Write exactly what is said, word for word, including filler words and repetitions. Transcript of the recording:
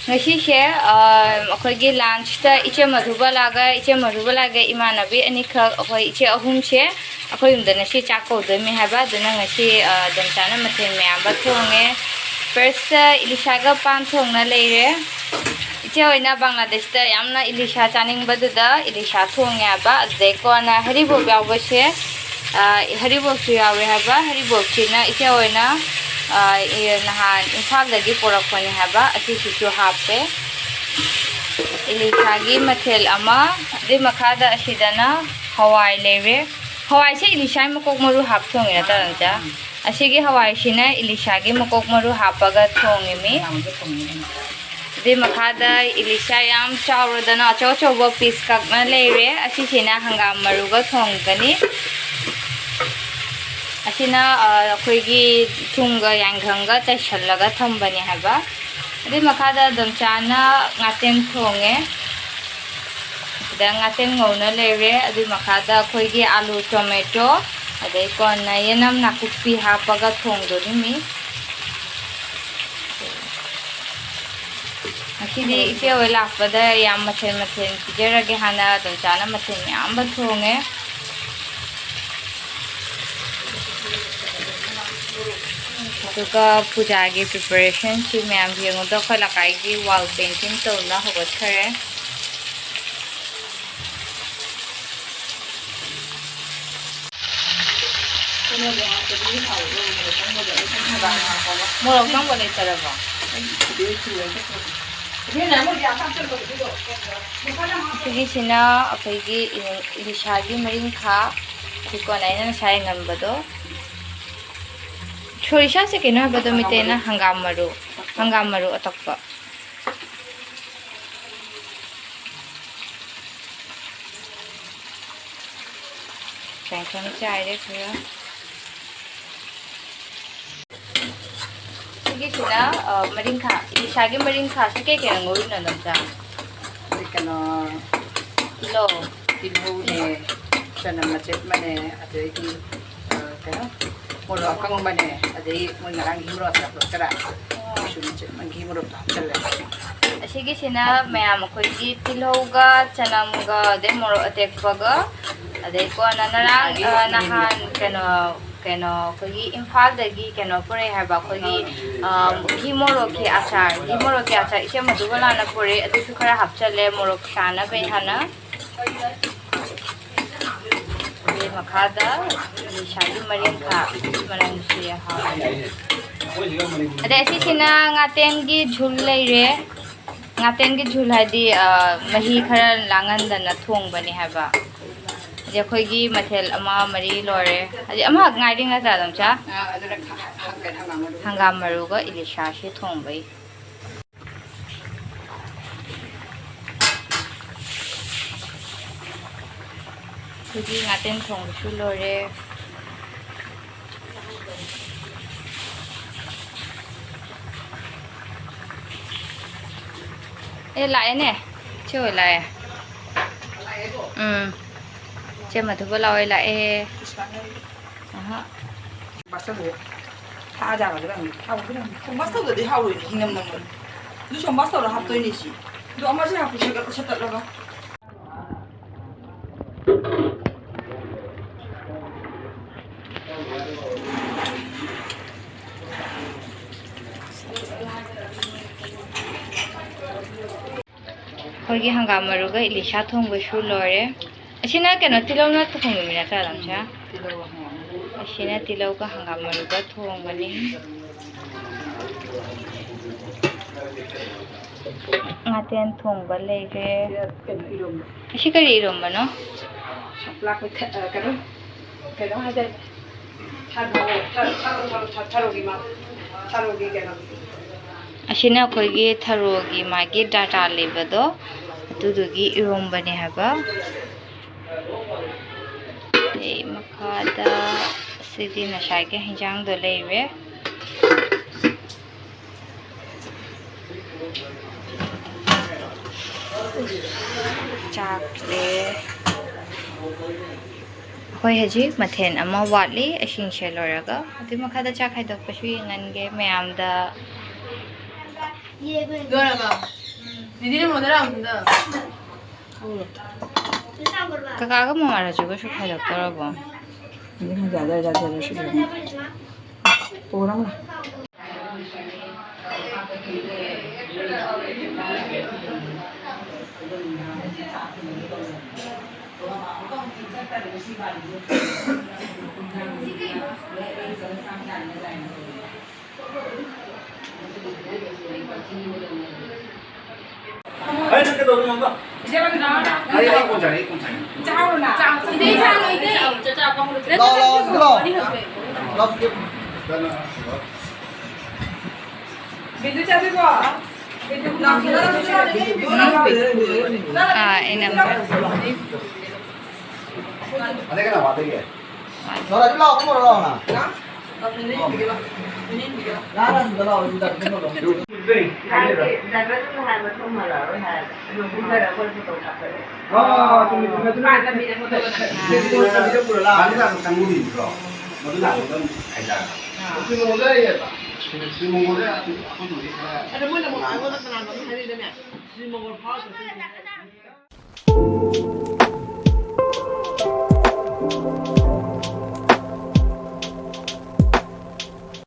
ꯉꯁꯤꯁꯦ ꯑ, ꯑꯩꯈꯣꯏꯒꯤ ꯂꯟꯁꯇ ꯏꯆꯦ ꯃꯙꯨꯕꯂꯥꯒ, ꯏꯆꯦ ꯃꯙꯨꯕꯂꯥꯒ ꯏꯃꯥꯟꯅꯕꯤ ꯑꯅꯤꯈꯛ, ꯑꯩꯈꯣꯏ ꯏꯆꯦ ꯑꯍꯨꯝꯁꯦ ꯑꯩꯈꯣꯏ ꯌꯨꯝꯗ ꯉꯁꯤ ꯆꯥꯛ ꯀꯧꯗꯣꯏꯅꯦ ꯍꯥꯏꯕ꯫ ꯑꯗꯨꯅ ꯉꯁꯤ ꯑ, ꯗꯣꯝꯆꯥꯅ ꯃꯊꯦꯜ ꯃꯌꯥꯝ ꯑꯃ ꯊꯣꯡꯉꯦ꯫ ꯐꯥꯔꯁꯇ ꯏꯂꯤꯁꯥꯒ ꯄꯥꯟ ꯊꯣꯡꯅ ꯂꯩꯔꯦ꯫ ꯏꯆꯦ ꯍꯣꯏꯅ ꯕꯪꯒ꯭ꯂꯥꯗꯦꯁꯇ ꯌꯥꯝꯅ ꯏꯂꯤꯁꯥ ꯆꯥꯅꯤꯡꯕꯗꯨꯗ ꯏꯂꯤꯁꯥ ꯊꯣꯡꯉꯦ ꯍꯥꯏꯕ꯫ ꯑꯗꯨꯗꯩ ꯀꯣꯟꯅ ꯍꯔꯤꯕꯣꯞ ꯌꯥꯎꯕꯁꯦ, ꯑ, ꯍꯔꯤꯕꯣꯞꯁꯨ ꯌꯥꯎꯋꯦ ꯍꯥꯏꯕ꯫ ꯍꯔꯤꯕꯣꯞꯁꯤꯅ ꯏꯆꯦ ꯍꯣꯏꯅ ꯑ, ꯏ-, ꯅꯍꯥꯟ ꯏꯝꯐꯥꯜꯗꯒꯤ ꯄꯨꯔꯛꯄꯅꯦ ꯍꯥꯏꯕ, ꯑꯁꯤꯁꯤꯁꯨ ꯍꯥꯞꯄꯦ꯫ ꯏꯂꯤꯁꯥꯒꯤ ꯃꯊꯦꯜ ꯑꯃ, ꯑꯗꯨꯏ ꯃꯈꯥꯗ ꯑꯁꯤꯗꯅ ꯍꯋꯥꯏ ꯂꯩꯔꯦ꯫ ꯍꯋꯥꯏꯁꯦ ꯏꯂꯤꯁꯥꯒꯤ ꯃꯀꯣꯛ ꯃꯔꯨ ꯍꯥꯞ ꯊꯣꯡꯉꯦ ꯅꯠꯇ꯭ꯔꯥ, ꯅꯆꯥ? ꯑꯁꯤꯒꯤ ꯍꯋꯥꯏꯁꯤꯅ ꯏꯂꯤꯁꯥꯒꯤ ꯃꯀꯣꯛ ꯃꯔꯨ ꯍꯥꯞꯄꯒ ꯊꯣꯡꯉꯤꯃꯤ꯫ ꯑꯗꯨꯏ ꯃꯈꯥꯗ ꯏꯂꯤꯁꯥ ꯌꯥꯝ ꯆꯥꯎꯔꯗꯅ ꯑꯆꯧ ꯑꯆꯧꯕ ꯄꯤꯁ ꯀꯛꯅ ꯂꯩꯔꯦ꯫ ꯑꯁꯤꯁꯤꯅ ꯍꯪꯒꯥꯝ ꯃꯔꯨꯒ ꯊꯣꯡꯒꯅꯤ꯫ ꯑꯁꯤꯅ, ꯑ, ꯑꯩꯈꯣꯏꯒꯤ ꯊꯨꯝꯒ ꯌꯥꯏꯉꯪꯒ ꯆꯥꯏꯁꯜꯂꯒ ꯊꯝꯕꯅꯦ ꯍꯥꯏꯕ꯫ ꯑꯗꯨꯏ ꯃꯈꯥꯗ ꯗꯣꯝꯆꯥꯅ ꯉꯥꯇꯦꯟ ꯊꯣꯡꯉꯦ꯫ ꯁꯤꯗ ꯉꯥꯇꯦꯟ ꯉꯧꯅ ꯂꯩꯔꯦ꯫ ꯑꯗꯨꯏ ꯃꯈꯥꯗ ꯑꯩꯈꯣꯏꯒꯤ ꯑꯥꯂꯨ, ꯇꯣꯃꯦꯇꯣ, ꯑꯗꯩ ꯀꯣꯟꯅ ꯌꯦꯅꯝ ꯅꯥꯀꯨꯞꯄꯤ ꯍꯥꯞꯄꯒ ꯊꯣꯡꯗꯣꯔꯤꯃꯤ꯫ ꯉꯁꯤꯗꯤ ꯏꯆꯦ ꯍꯣꯏ ꯂꯥꯛꯄꯗ ꯌꯥꯝ ꯃꯊꯦꯜ ꯃꯊꯦꯜ ꯄꯤꯖꯔꯒꯦ ꯍꯥꯏꯅ ꯗꯣꯝꯆꯥꯅ ꯃꯊꯦꯜ ꯃꯌꯥꯝ ꯑꯃ ꯊꯣꯡꯉꯦ꯫ ꯑꯗꯨꯒ ꯄꯨꯖꯥꯒꯤ ꯄ꯭ꯔꯤꯄꯦꯔꯦꯁꯟꯁꯤ ꯃꯌꯥꯝ ꯌꯦꯡꯉꯨꯗ ꯑꯩꯈꯣꯏ ꯂꯩꯀꯥꯏꯒꯤ ꯋꯥꯜ ꯄꯦꯟꯇꯤꯡ ꯇꯧꯗꯨꯅ ꯍꯧꯒꯠꯈꯔꯦ꯫ ꯃꯣꯔꯣꯛ ꯑꯀꯪꯕ ꯂꯩꯇꯔꯕꯣ? ꯁꯤꯒꯤꯁꯤꯅ ꯑꯩꯈꯣꯏꯒꯤ ꯏꯂꯤꯁꯥꯒꯤ ꯃꯔꯤꯡꯈꯥ, ꯆꯤꯀꯣꯟ ꯑꯩꯅ ꯉꯁꯥꯏ ꯉꯟꯕꯗꯣ꯫ ꯁꯣꯔꯤꯁꯥꯁꯦ ꯀꯩꯅꯣ ꯍꯥꯏꯕꯗꯣ ꯃꯩꯇꯩꯅ ꯍꯪꯒꯥꯝ ꯃꯔꯨ, ꯍꯪꯒꯥꯝ ꯃꯔꯨ ꯑꯇꯛꯄ꯫ ꯆꯥꯏꯈꯪ ꯆꯥꯏꯔꯦ ꯈꯔ꯫ ꯁꯤꯒꯤꯁꯤꯅ, ꯑ, ꯃꯔꯤꯡꯈꯥ, ꯏꯂꯤꯁꯥꯒꯤ ꯃꯔꯤꯡꯈꯥꯁꯦ ꯀꯩ ꯀꯩꯅꯣ ꯉꯧꯔꯤꯅꯣ, ꯅꯝꯆꯥ? ꯑꯗꯩ ꯀꯩꯅꯣ, ꯇꯤꯜꯍꯧ꯫ ꯇꯤꯜꯍꯧꯅꯦ, ꯆꯅꯝ ꯃꯆꯦꯠ ꯑꯃꯅꯦ, ꯑꯗꯩꯗꯤ, ꯑ, ꯀꯩꯅꯣ, ꯃꯣꯔꯣꯛ ꯑꯀꯪꯕꯅꯦ, ꯑꯗꯩ ꯃꯣꯏ ꯉꯔꯥꯡꯒꯤ ꯃꯣꯔꯣꯛ ꯑꯇꯦꯛꯄ ꯈꯔ꯫ ꯑꯣ, ꯃꯆꯦꯠ ꯃꯍꯤ ꯃꯣꯔꯣꯛꯇꯣ ꯍꯥꯞꯆꯜꯂꯦ꯫ ꯑꯁꯤꯒꯤꯁꯤꯅ ꯃꯌꯥꯝ ꯑꯩꯈꯣꯏꯒꯤ ꯇꯤꯜꯍꯧꯒ, ꯆꯅꯝꯒ, ꯑꯗꯩ ꯃꯣꯔꯣꯛ ꯑꯇꯦꯛꯄꯒ, ꯑꯗꯩ ꯀꯣꯟꯅ ꯉꯔꯥꯡ, ꯑ, ꯅꯍꯥꯟ ꯀꯩꯅꯣ, ꯀꯩꯅꯣ ꯑꯩꯈꯣꯏꯒꯤ ꯏꯝꯐꯥꯜꯗꯒꯤ ꯀꯩꯅꯣ ꯄꯨꯔꯛꯑꯦ ꯍꯥꯏꯕ, ꯑꯩꯈꯣꯏꯒꯤ, ꯑ, ꯘꯤ ꯃꯣꯔꯣꯛꯀꯤ ꯑꯆꯥꯔ, ꯘꯤ ꯃꯣꯔꯣꯛꯀꯤ ꯑꯆꯥꯔ ꯏꯆꯦ ꯃꯗꯨꯕꯂꯥꯅ ꯄꯨꯔꯛꯑꯦ, ꯑꯗꯨꯁꯨ ꯈꯔ ꯍꯥꯞꯆꯜꯂꯦ ꯃꯣꯔꯣꯛ ꯁꯥꯅꯕꯩ ꯍꯥꯏꯅ꯫ ꯑꯗꯩ ꯃꯈꯥꯗ ꯏꯂꯤꯁꯥꯒꯤ ꯃꯔꯤꯡꯈꯥ, ꯃꯅꯝ ꯅꯨꯡꯁꯤꯌꯦ, ꯍꯥꯎꯋꯦ꯫ ꯑꯗꯩ ꯑꯁꯤꯁꯤꯅ ꯉꯥꯇꯦꯟꯒꯤ ꯖꯨꯜ ꯂꯩꯔꯦ꯫ ꯉꯥꯇꯦꯟꯒꯤ ꯖꯨꯜ ꯍꯥꯏꯗꯤ, ꯑ, ꯃꯍꯤ ꯈꯔ ꯂꯥꯡꯍꯟꯗꯅ ꯊꯣꯡꯕꯅꯦ ꯍꯥꯏꯕ꯫ ꯑꯗꯩ ꯑꯩꯈꯣꯏꯒꯤ ꯃꯊꯦꯜ ꯑꯃ ꯃꯔꯤ ꯂꯣꯏꯔꯦ꯫ ꯍꯧꯖꯤꯛ ꯑꯃꯈꯛ ꯉꯥꯏꯔꯤ ꯅꯠꯇ꯭ꯔꯥ, ꯑꯗꯨꯝ ꯆꯥ? ꯑ, ꯑꯗꯨꯅ ꯈ-, ꯍ-, ꯍ-, ꯍꯪꯒꯥꯝ ꯃꯔꯨ꯫ ꯍꯪꯒꯥꯝ ꯃꯔꯨꯒ ꯏꯂꯤꯁꯥꯁꯤ ꯊꯣꯡꯕꯩ꯫ ꯑꯩꯈꯣꯏꯒꯤ ꯉꯥꯇꯦꯟ ꯊꯣꯡꯕꯁꯨ ꯂꯣꯏꯔꯦ꯫ ꯑꯦ, ꯂꯥꯛꯑꯦꯅꯦ꯫ ꯆꯦ ꯍꯣꯏ ꯂꯥꯛꯑꯦ꯫ ꯎꯝ꯫ ꯆꯦ ꯃꯗꯨꯕꯂꯥ ꯍꯣꯏ ꯂꯥꯛꯑꯦ꯫ ꯑꯍ꯫ ꯕꯥꯁꯇꯧꯗꯣ ꯊꯥꯛꯑꯖꯥꯕ ꯑꯗꯨꯒ ꯑꯃꯨꯛ ꯊꯥꯎ ꯑꯗꯨꯒ ꯑꯃꯨꯛ ꯁꯣꯝꯕꯥꯁꯇꯧꯗꯗꯤ ꯍꯥꯎꯔꯣꯏꯅꯦ, ꯍꯤꯡꯅꯝ ꯅꯝꯃꯅꯤ꯫ ꯑꯗꯨ ꯁꯣꯝꯕꯥꯁꯇꯧꯗ ꯍꯥꯞꯇꯣꯏꯅꯦ ꯁꯤ꯫ ꯑꯗꯣ ꯑꯃꯁꯦ ꯍꯥꯞꯄꯁꯦ ꯀꯩꯅꯣ ꯁꯠꯇꯠꯂꯒ꯫ ꯑꯩꯈꯣꯏꯒꯤ ꯍꯪꯒꯥꯝ ꯃꯔꯨꯒ ꯏꯂꯤꯁꯥ ꯊꯣꯡꯕꯁꯨ ꯂꯣꯏꯔꯦ꯫ ꯑꯁꯤꯅ ꯀꯩꯅꯣ, ꯇꯤꯜꯍꯧꯅ ꯊꯣꯡꯕꯅꯤ ꯅꯠꯇ꯭ꯔꯥ, ꯂꯝꯁꯥ? ꯇꯤꯜꯍꯧ ꯍꯪꯒꯥꯝ ꯃꯔꯨ꯫ ꯑꯁꯤꯅ ꯇꯤꯜꯍꯧꯒ ꯍꯪꯒꯥꯝ ꯃꯔꯨꯒ ꯊꯣꯡꯕꯅꯤ꯫ ꯉꯥꯇꯦꯟ ꯊꯣꯡꯕ ꯂꯩꯔꯦ꯫ ꯀꯩꯅꯣ, ꯏꯔꯣꯝꯕ꯫ ꯑꯁꯤ ꯀꯔꯤ ꯏꯔꯣꯝꯕꯅꯣ? ꯁꯞꯂꯥꯛ ꯀꯩꯊ-, ꯑ, ꯀꯩꯅꯣ, ꯀꯩꯅꯣ ꯍꯥꯏꯗꯥꯏꯅꯦ? ꯊꯔꯣ, ꯊꯔꯣ, ꯊꯔꯣ, ꯊꯔꯣ, ꯊꯔꯣꯒꯤ ꯃꯥ-, ꯊꯔꯣꯒꯤ ꯀꯩꯅꯣ꯫ ꯑꯁꯤꯅ ꯑꯩꯈꯣꯏꯒꯤ ꯊꯔꯣꯒꯤ ꯃꯥꯒꯤ ꯗꯥꯇꯥ ꯂꯩꯕꯗꯣ, ꯑꯗꯨꯗꯨꯒꯤ ꯏꯔꯣꯝꯕꯅꯦ ꯍꯥꯏꯕ꯫ ꯑꯗꯩ ꯃꯈꯥꯗ ꯁꯤꯗꯤ ꯉꯁꯥꯏꯒꯤ ꯍꯤꯟꯖꯥꯡꯗꯣ ꯂꯩꯔꯦ꯫ ꯆꯥꯛꯁꯦ ꯑꯩꯈꯣꯏ ꯍꯧꯖꯤꯛ ꯃꯊꯦꯜ ꯑꯃ ꯋꯥꯠꯂꯤ, ꯑꯁꯤꯡꯁꯦ ꯂꯣꯏꯔꯒ ꯑꯗꯨꯏ ꯃꯈꯥꯗ ꯆꯥꯛ ꯈꯥꯏꯗꯣꯛꯄꯁꯨ ꯌꯦꯡꯍꯟꯒꯦ ꯃꯌꯥꯝꯗ꯫ ꯂꯣꯏꯔꯕ? ꯗꯤꯗꯤꯅ ꯃꯣꯗ ꯂꯥꯛꯑꯣ ꯑꯝꯇ꯫ ꯀꯀꯥꯒ ꯃꯃꯥꯔꯁꯨꯒꯁꯨ ꯈꯥꯏꯗꯣꯛꯇꯧꯔꯕꯣ? ꯑꯗꯨꯝ ꯌꯥꯗ ꯌꯥꯗ ꯂꯣꯏꯁꯤꯜꯂꯦ꯫ ꯄꯨꯔꯝꯃꯣ꯫ ꯑꯩ ꯆꯠꯀꯦ ꯇꯧꯕꯅꯦ, ꯃꯝꯕ꯫ ꯑꯩ, ꯑꯩ ꯀꯣꯟ ꯆꯥꯅꯤ, ꯑꯩ ꯀꯣꯟ ꯆꯥꯅꯤ꯫ ꯂꯥꯛꯑꯣ, ꯂꯥꯛꯑꯣ, ꯁꯤꯗ ꯂꯥꯛꯑꯣ꯫ ꯂꯥꯛꯑꯣ, ꯁꯤꯗ꯫ ꯕꯤꯗꯨ ꯆꯠꯈ꯭ꯔꯕꯣ? ꯕꯤꯗꯨ ꯂꯥꯛꯑꯣ꯫ ꯑꯥ, ꯑꯩꯅ ꯑꯗꯩ ꯀꯅꯥ ꯋꯥꯠꯂꯤꯒꯦ? ꯂꯥꯛꯑꯣ, ꯂꯥꯛꯑꯣ, ꯂꯥꯛꯑꯣ ꯅꯪ꯫ ꯂꯥꯛꯑꯣ, ꯂꯥꯛꯑꯣ, ꯁꯤꯗ꯫ ꯃꯗꯨ ꯂꯥꯛꯄ ꯆꯪꯉꯨꯔꯤꯕ꯭ꯔꯣ? ꯃꯗꯨ ꯂꯥꯛꯄꯗ ꯑꯗꯨꯝ ꯍꯥꯏꯇꯥꯔꯦ꯫ ꯁ꯭ꯔꯤ ꯃꯣꯡꯒꯣꯜꯗ ꯑꯩꯈꯣꯏ ꯁꯣꯝꯒꯤ ꯈꯔ ꯑꯗꯣ ꯃꯣꯏꯅ ꯑꯃꯨꯛ ꯑꯩꯉꯣꯟꯗ ꯀꯅꯥꯅꯣꯝ ꯍꯥꯏꯔꯛꯏꯗꯅꯦ, ꯁ꯭ꯔꯤ ꯃꯣꯡꯒꯣꯜ ꯐꯥꯎꯔ ꯆꯠꯇꯣꯏꯅꯦ꯫